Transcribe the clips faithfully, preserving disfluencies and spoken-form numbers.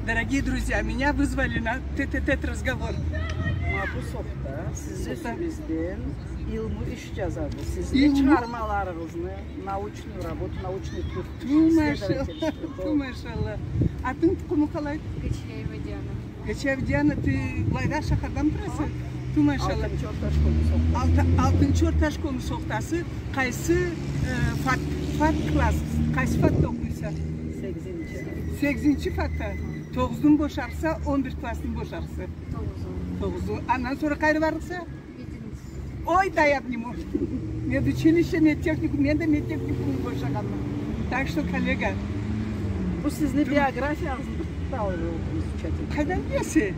Дорогие друзья, меня вызвали на тет-а-тет разговор. Ма бу сохта сизни юсюгюзден илму иш джазады. Сизни чыгъармаларыгъызны, научную работу, научный труд. Ту машалла, ту машалла. Атынг, тукъумунг къалай? Гачиева Диана. Гачиева Диана, ты былайда шахардан тураса? Ту машалла. Алтынчы орта школну сохтасы. Алты-, алтынчы орта школну сохтасы. Къайсы, э, фат, фат класс, къайсы фатда окъуйса? Сегизинчи. Сегизинчи фатда. Тогъузну бошарса, он бир классны бошарса. Тогъузну. Тогъузну. Андан сора къайры барырса? Ой, дай обниму. Медучилище, медтехникум, мен да медтехникумну бошагъанма. Так что, коллега. Бу сизни биографиягъызны да изучать этди. Къайдан билесе?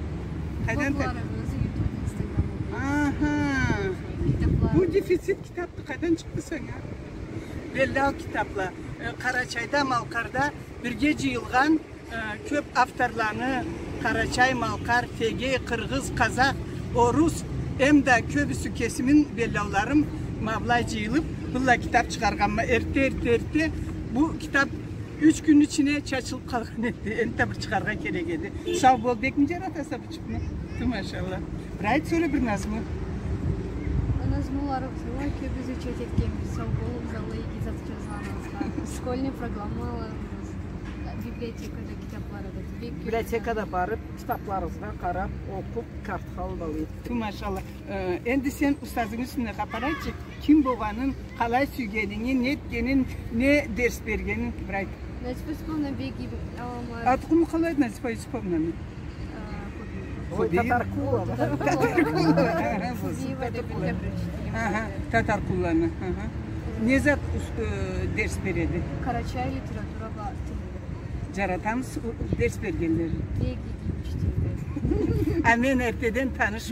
Къайдан та- Блогларыгъызны, ютуб, инстаграм. Аха. Китаплары. Бу дефицит китапды, къайдан чыкъды санга? Беллау китапла. Э, Къарачайда, Малкъарда бирге джыйылгъан Э, кёб авторланы, къарачай, малкъар, тегей, къыргъыз, къазах, орус, эм да кёбюсю кесими беллауларым ма былай джыйылыб, быллай китаб чыгъаргъанма, эртде, эртде, эртде. Бу китаб юч кюнню ичине чачылыб къалгъан эди. Энтда бир чыгъаргъа керек эди. Сау бол, бекми джаратаса бу чукъну? Ту машалла. Бир айт, сора бир назму. Назмуларыгъызны кёб изучать этгенбиз. Сау болугъуз, Аллах иги зат джазгъаныгъызгъа. Школьный программаларыгъыз. Библиотекада китаблары да бек кёб. Библиотекада барыб, китабларыгъызгъа къараб, окъуб, картха алыб алайым. Ту машалла. Э, энди сен устазынгы юсюнден хапар айтчы, ким болгъанын, къалай сюйгенинги, не этгенин, не дерс бергенин бир айт. Назифа Юсуповна бек иги алама. А тукъуму къалайды Назифа Юсуповнаны? Ой, Хубиев. Татаркулова. Татаркулова. Хубиева да бек бир учитель. Аха, Татаркулланы. Аха. Не зат ус-, э, дерс береди? Къарачай литература бла тил. Джаратамыз, э, дерс бергенлерин. Бек иги учитель. А мен эртеден таныш